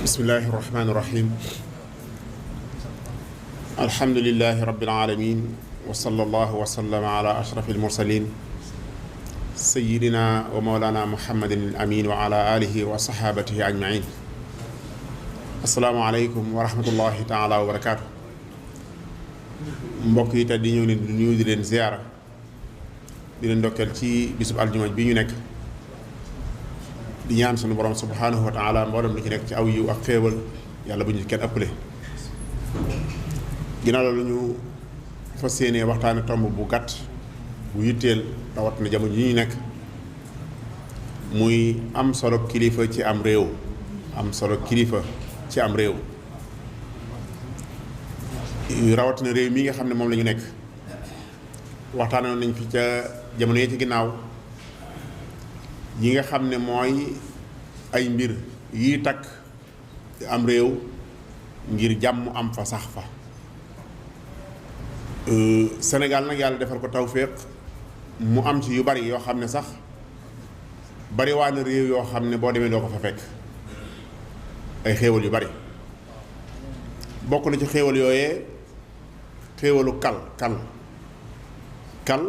bismillahi irrahmani irrahim alhamdulilahi rabilalamin wa sallallahu wa sallama ala ashrafi almursalin sayidina wa mawlana muhammadin al amin wa ala alihi wa sahabatihi ajmain asalaamualeykum wa rahmatullahi taala wa barakatuh mbokk yi te di ñëw leen di nuyu di leen ziyaara di leen ndokkeel ci bisub aljuma bi ñu nekk di ñaan sunu borom subhanahu wa taala mboolem lu ci nekk ci aw yiw ak xéewal yàlla bu ñu kenn ëppale ginnaaw loolu ñu fas yéenee waxtaane tomb bu gàtt bu yitteel rawat na jamono yi ñu nekk muy am solo kilifa ci am réew am solo kilifa ci am réew rawat na réew mi nga xam ne moom la ñu nekk waxtaane nañ fi ca jamono yi ci ginnaaw yi nga xam ne mooy ay mbir yi takk am réew ngir jàmm am fa sax fa Sénégal nag yàlla defal ko tawféex mu am ci yu bari yoo xam ne sax bari waa na réew yoo xam ne boo demee doo ko fa fekk ay xéewal yu bari bokk na ci xéewal yooyee xéewalu kal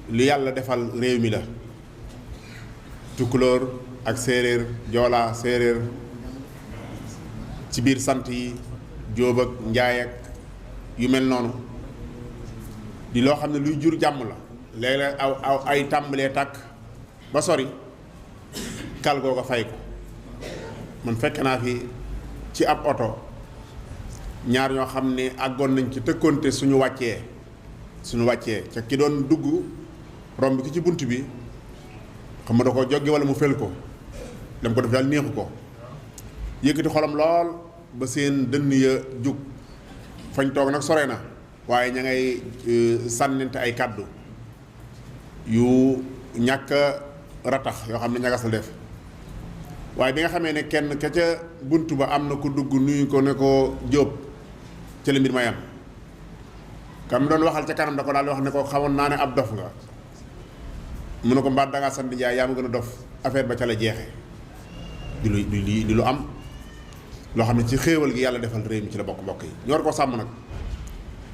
lu yàlla defal réew mi la tukulóor ak séeréer joolaa séeréer ci biir sant yi jóob ak njaay ak yu mel noonu di loo xam ne luy jur jàmm la léeg-léeg aw ay tàmbalee tàkk ba sori kal googa fay ko man fekk naa fi ci ab oto ñaar ñoo xam ne àggoon nañ ci tëkkoonte suñu wàccee ca ki doon dugg romb ki ci bunt bi xam nga da ko joggi wala mu fel ko dem ko def daal neexu ko yëkkati xolam lool ba seen dënn ya jug fañ toog nag sore na waaye ña ngay sànnante ay kàddu yu ñàkk ratax yoo xam ne ñagas la def waaye bi nga xamee ne kenn ka ca bunt ba am na ku dugg nuyu ko ne ko jóob ca la mbir ma yam kam doon waxal ca kanam da ko daal wax ne ko xamoon naa ne ab dof nga mu ne ko mbaat dangaa sant Njaay yaa ma gën a dof affaire ba ca la jeexe di lu am loo xam ne ci xéewal gi yàlla defal réew mi ci la bokk mbokk yi ñu war ko sàmm nag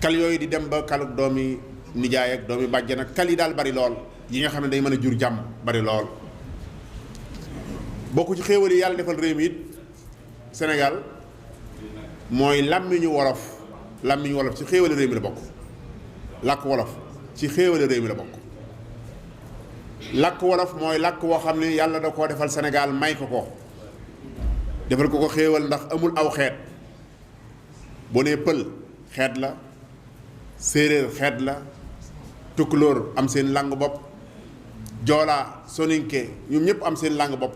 kal yooyu di dem ba kaluk doomi nijaay ak doomi bàjjan ak kal yi daal bari lool yi nga xam ne day mën a jur jàmm bari lool bokk ci xéewal yi yàlla defal réew mi it Sénégal mooy làmmiñu wolof ci xéewali réew mi la bokk làkk wolof ci xéewali réew mi la bokk làkk wolof mooy làkk woo xam ne yàlla da koo defal Sénégal may ko defal ko xéewal ndax amul aw xeet boo nee pël xeet la séeréer xeet la tukulóor am seen langue bopp joolaa soninke ñoom ñëpp am seen langue bopp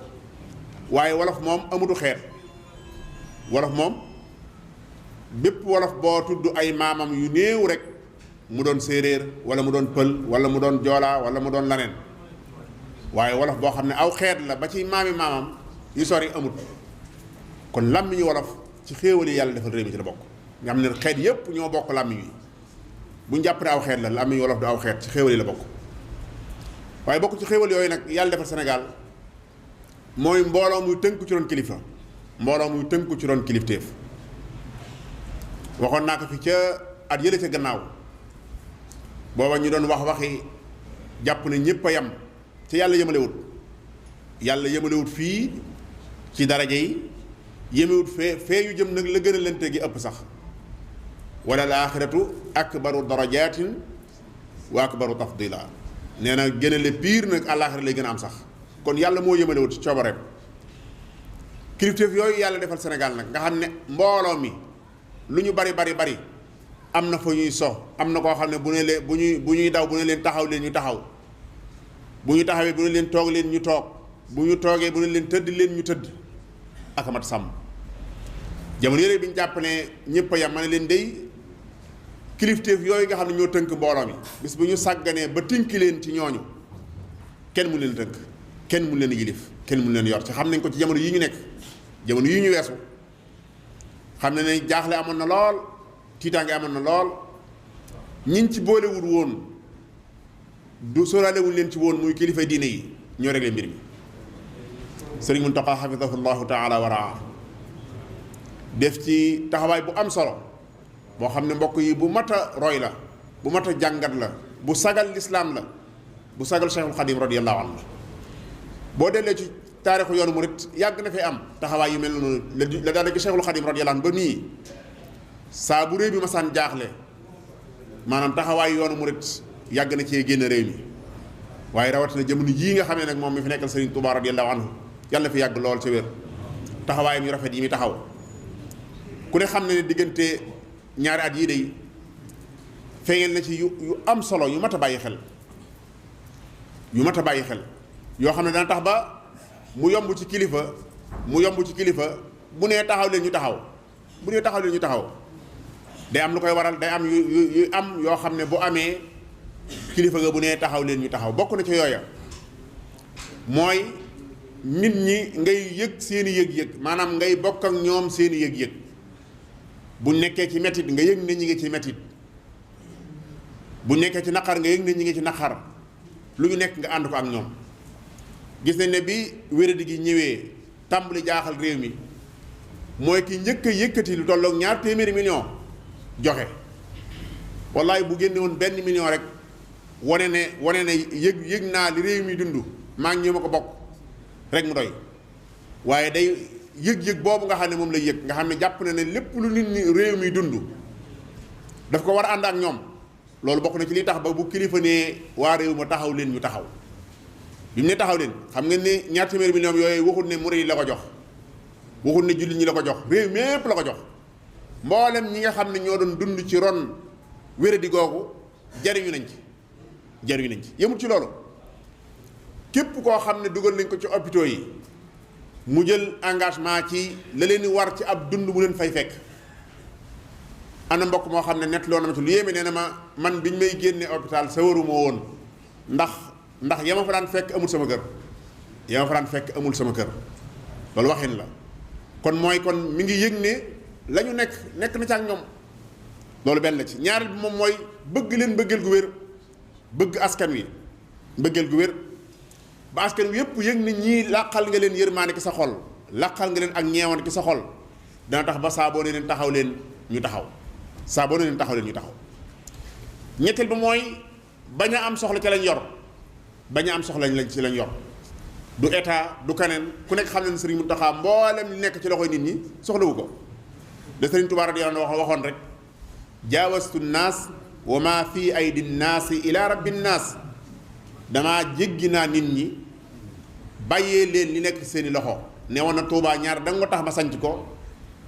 waaye wolof moom amutu xeet wolof moom bépp wolof boo tudd ay maamam yu néew rek mu doon séeréer wala mu doon pël wala mu doon joolaa wala mu doon laneen waaye wolof boo xam ne aw xeet la ba ci maamam yu sori amut kon làmmiñu wolof ci xéewal yi yàlla defal réew mi ci la bokk nga xam ne xeet yépp ñoo bokk làmmiñ wi bu ñu jàpp ne aw xeet la làmmiñu wolof du aw xeet ci xéewal yi la bokk waaye bokk ci xéewal yooyu nag yàlla defal Sénégal mooy mbooloo muy tënku ci doon kilifa mbooloo muy tënku ci doon kilifteef waxoon naa ko fi ca at yële ca gannaaw booba ñu doon waxi jàpp ne ñépp a yam te yàlla yëmalewut fii ci daraja yi yëmewut fee yu jëm nag la gën a lente gi ëpp sax wala al axiratu akbaru darajatin wa akbaru tafdila nee na gënale piir nag àllaaxira lay gën a am sax kon yàlla moo yëmalewut ci coobareem kilifteef yooyu yàlla defal Sénégal nag nga xam ne mbooloo mi lu ñu bari am na fa ñuy am na koo xam ne bu ñuy daw bu ne leen taxaw leen ñu taxaw bu ñu taxawee bu ne leen toog leen ñu toog bu ñu toogee bu ne leen tëdd leen ñu tëdd ak mat sàmm jamono yére bi ñu jàpp ne ñëpp a yam ma ne leen day kilifteef yooyu nga xam ne ñoo tënk mbooloo mi bis bu ñu sàgganee ba tënki leen ci ñooñu kenn mu leen tënk kenn mu leen yilif kenn mu leen yor ci xam nañ ko ci jamono yi ñu nekk jamono yi ñu weesu xam ne ne jaaxle amoon na lool tiitaange amoon na lool ñiñ ci boolewul woon du sóoraalewuñ leen ci woon muy kilifa diine yi ñoo réglé mbir mi sëriñ Muntaqa xafidahu llahu taala wa raa def ci taxawaay bu am solo boo xam ne mbokk yi bu mat a roy la, bu mat a jàngat la, bu sagal lislaam la, bu sagal Cheikhul Khadim radiyallahu anhu. boo dellee ci taarixu yoonu murit yàgg na fee am taxawaay yu mel noonu la daal di Cheikhul Khadim radiyallahu anhu ba nii saa bu réew mi masaan jaaxle maanaam taxawaay yoonu murit yàgg na cee génn réew mi. waaye rawatina jamono jii nga xam ne nag moom mi fi nekkal Serigne Touba radiyallahu anhu yàlla fi yàgg lool ca wér taxawaayam yu rafet yi muy taxaw ku ne xam ne diggante ñaari at yii day feeñal na ci yu am solo yu mat a bàyyi xel yoo xam ne dana tax ba mu yomb ci kilifa bu nee taxaw leen ñu taxaw day am lu koy waral day am yu am yoo xam ne bu amee kilifa ga bu nee taxaw leen ñu taxaw. bokk na ci yooya mooy nit ñi ngay yëg seeni yëg-yëg maanaam ngay bokk ak ñoom seeni yëg-yëg bu nekkee ci metit nga yëg ne ñi ngi ci metit, bu nekkee ci naqar nga yëg ne ñi ngi ci naqar, lu ñu nekk nga ànd ko ak ñoom. gis nañ ne bi wéradi gi ñëwee tàmbali jaaxal réew mi mooy ki njëkk a yëkkati lu tolloog 2 téeméeri million joxe. wallaay bu génne woon 1 million rek wane ne yëg naa li réew mi dund maa ngi ñëw ma ko bokk rek mu doy. waaye day yëg-yëg boobu nga xam ne moom lay yëg nga xam ne jàpp na ne lépp lu nit ñi réew mi dund daf ko war a ànd ak ñoom. loolu bokk na ci li tax ba bu kilifa ne waa réew ma taxaw leen ñu taxaw. bi mu ne taxaw leen xam ngeen ne 2 téeméeri million yooyu waxut ne murid yi la ko jox, waxut ne jullit ñi la ko jox, réew mépp la ko jox. mboolem ñi nga xam ne ñoo doon dund ci ron wéradi googu jariñu nañ ci yemut ci loolu. képp koo xam ne dugal nañ ko ci hôpitaux yi mu jël engagement ci la leen di war ci ab dund mu leen fay fekk. ana mbokk moo xam ne nett loo na ma ci lu yéeme nee na ma man biñ may génne hôpital sa waruma woon ndax yama fa daan fekk amul sama kër loolu waxin la. kon mi ngi yëg ne la ñu nekk na ci ak ñoom. loolu benn la ci. ñaareel bi moom mooy bëgg leen bëggeel gu wér, bëgg askan wi bëggeel gu wér ba askan wi yëpp yëg ne ñii làqal nga leen yërmaane ki sa xol, làqal nga leen ak ñeewante ki sa xol, dana tax ba saaboo ne leen taxaw leen ñu taxaw. ñetteel ba mooy bañ a am soxla ci lañ yor, ci lañ yor. du état du keneen ku nekk xam ne Sëriñ Muntaxa mboolem li nekk ci loxoy nit ñi soxlawu ko. de Sëriñ Tuubaa radiyallaahu anhu waxoon rek jaawastu naas wa maa fii aydi naasi ila rabbi naas. damaa jéggi naa nit ñi bàyyee leen li nekk seeni loxo. ne woon na Tuubaa ñaar da nga tax ma sanc ko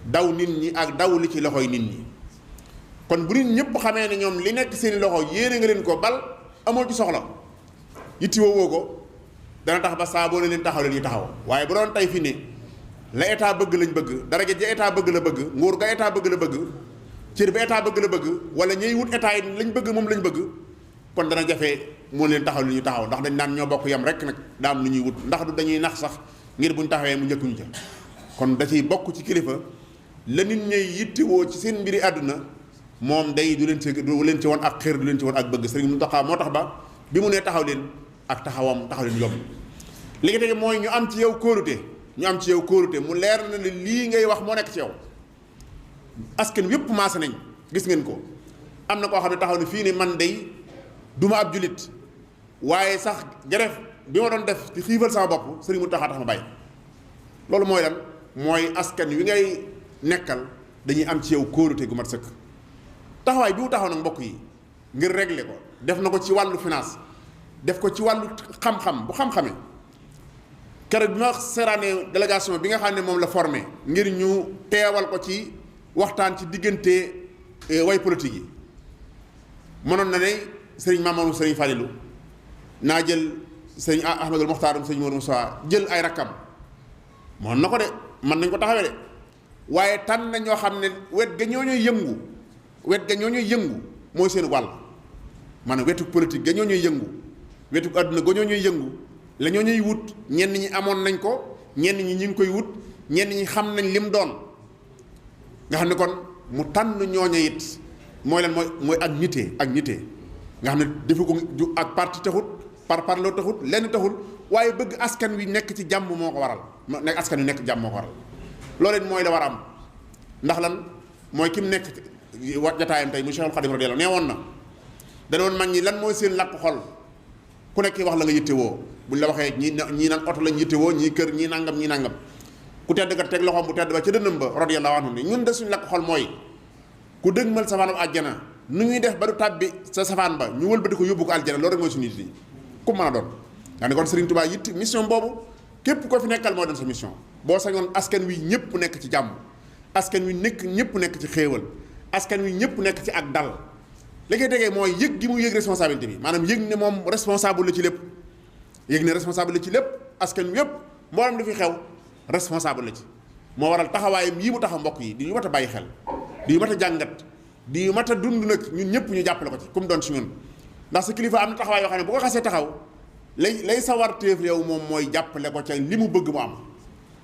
daw nit ñi ak daw li ci loxoy nit ñi. kon bu nit ñëpp xamee ne ñoom li nekk seeni loxo yéene nga leen ko bal amoo ci soxla yitti woo ko dana tax ba saa boo leen taxaw leen ñu taxaw. waaye bu doon tey fi ne la état bëgg lañ bëgg, daraja ja état bëgg la bëgg, nguur ga état bëgg la bëgg, cër ba état bëgg la bëgg, wala ñuy wut état yi lañ bëgg moom lañ bëgg, kon dana jafe moo leen taxaw li ñu taxaw. ndax dañ naan ñoo bokk yam rek nag daa am lu ñuy wut, ndax du dañuy nax sax ngir buñ taxawee mu njëkkuñu ca. kon da ciy bokk ci kilifa la nit ñay yittewoo ci seen mbiri àdduna moom day du leen ci woon ak xër, du leen ci woon ak bëgg. Sëriñ Muntaxa moo tax ba bi mu nee taxaw leen ak taxaw leen yomb. li nga tege mooy ñu am ci yow kóolute mu leer na ne lii ngay wax moo nekk ci yow. askan yépp maase nañ gis ngeen ko. am na koo xam ne taxaw ne fii ne man day duma ab julit waaye sax grève bi ma doon def ci xiifal sama bopp Sëriñ Muntaxa tax ma bàyyi. loolu mooy lan mooy askan wi ngay nekkal dañuy am ci yow kóolute gu mat sëkk. taxawaay bi mu taxaw nag mbokk yi ngir régler ko def na ko ci wàllu finance, def ko ci wàllu xam-xam bu xam-xamee. keroog bi ma seeraanee délégation bi nga xam ne moom la formé ngir ñu teewal ko ci waxtaan ci diggante way politique yi mënoon na ne sëriñ Mamadou sëriñ Falilou naa jël sëriñ Ahmadul Moxtaarum sëriñ Modou Moussa jël ay rakkam mënoon na ko de mën nañ ko taxawee de waaye tànn na ñoo xam ne wet ga ñoo ñuy yëngu mooy seen wàll maanaam wetu politique ga ñoo ñuy yëngu wetu àdduna ga ñoo ñuy yëngu la ñoo ñuy wut ñenn ñi amoon nañ ko, ñenn ñi ñu ngi koy wut, ñenn ñi xam nañ lim doon. nga xam ne kon mu tànn ñooña it mooy lan mooy ak nite nga xam ne defu ko ak parti taxut parloo taxut lenn taxul waaye bëgg askan wi nekk ci jàmm moo ko waral nekk askan wi nekk jàmm moo ko waral loolu it mooy la war a am ndax lan mooy ki mu nekk wat jataayam tey mu Cheikhul Khadim radiyallahu nee woon na dana woon mag ñi lan mooy seen làkk xol ku nekk wax la nga yittewoo buñ la waxee ñii naan oto lañ yittewoo ñii kër ñii nangam ku tedd kat teg loxoom bu tedd ba ca dënnam ba radiyallahu anhu ni ñun de suñu làkk xol mooy ku dëgmal safaanu àjjana nu ñuy def ba du tàbbi sa safaan ba ñu wëlbati ko yóbbu ko àjjana loolu rek mooy suñu yitte ku mën a doon daa ne kon Serigne Touba yitt mission boobu képp ko fi nekkal moo doon sa mission boo sañoon askan wi ñëpp nekk ci jàmm askan wi ñëpp nekk ci xéewal askan wi ñëpp nekk ci ak dal li koy tegee mooy yëg gi mu yëg responsabilité bi maanaam yëg ne moom responsable la ci lépp yëg ne responsable la ci lépp askan wi yëpp mboolem li fi xew responsable la ci moo waral taxawaayam yii mu taxaw mbokk yi di ñu mat a bàyyi xel di ñu mat a jàngat di mat a dund nag ñun ñëpp ñu jàppale ko ci comme doon si ñun ndax sa kilifa am na taxawaay yoo xam ne bu ko xasee taxaw lay sawar téef yow moom mooy jàppale ko ca li mu bëgg mu am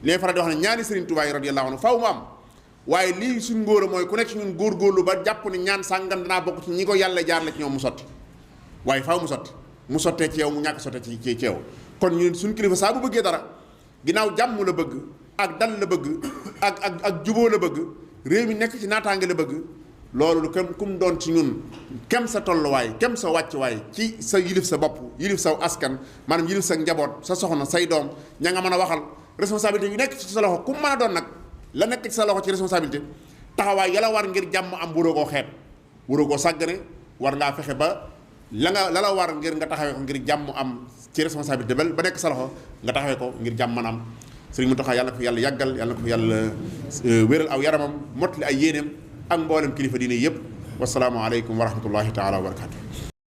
li faral di wax ne ñaani Serigne Touba yi radiyallahu anhu faw mu am waaye lii suñ ngóor a mooy ku nekk ci ñun góorgóorlu ba jàpp ne ñaan sàngam danaa bokk ci ñi ko yàlla jaar la ci ñoom mu sotti waaye faaw mu sottee ci yow mu ñàkk sottee ci yow kon ñun suñ kilifa saa bu bëggee dara ginnaaw jàmm la bëgg ak dal la bëgg ak juboo la bëgg réew mi nekk ci naataange la bëgg loolu lu kem kum doon ci ñun kem sa tolluwaay kem sa wàccuwaay ci sa yilif sa bopp yilif sa askan maanaam yilif sa njaboot sa soxna say doom ña nga mën a waxal responsabilité yu nekk ci sa loxo kum mën a doon nag la nekk ci sa loxo ci responsabilité taxawaay yàlla war ngir jàmm am waroo koo xeet waroo koo sàggane war ngaa fexe ba la war ngir nga taxawee ko ngir jàmm am ci responsabilité ba nekk sa loxo nga taxawee ko ngir jàmm mën a am Sëriñ Mountakha yàlla na ko fi yàlla yàggal yàlla na ko fi yàlla wéral aw yaramam mottali ay yéeneem ak mboolem kilifa diine yëpp wasalaamu aleykum wa rahmatullahi taala wa barakatu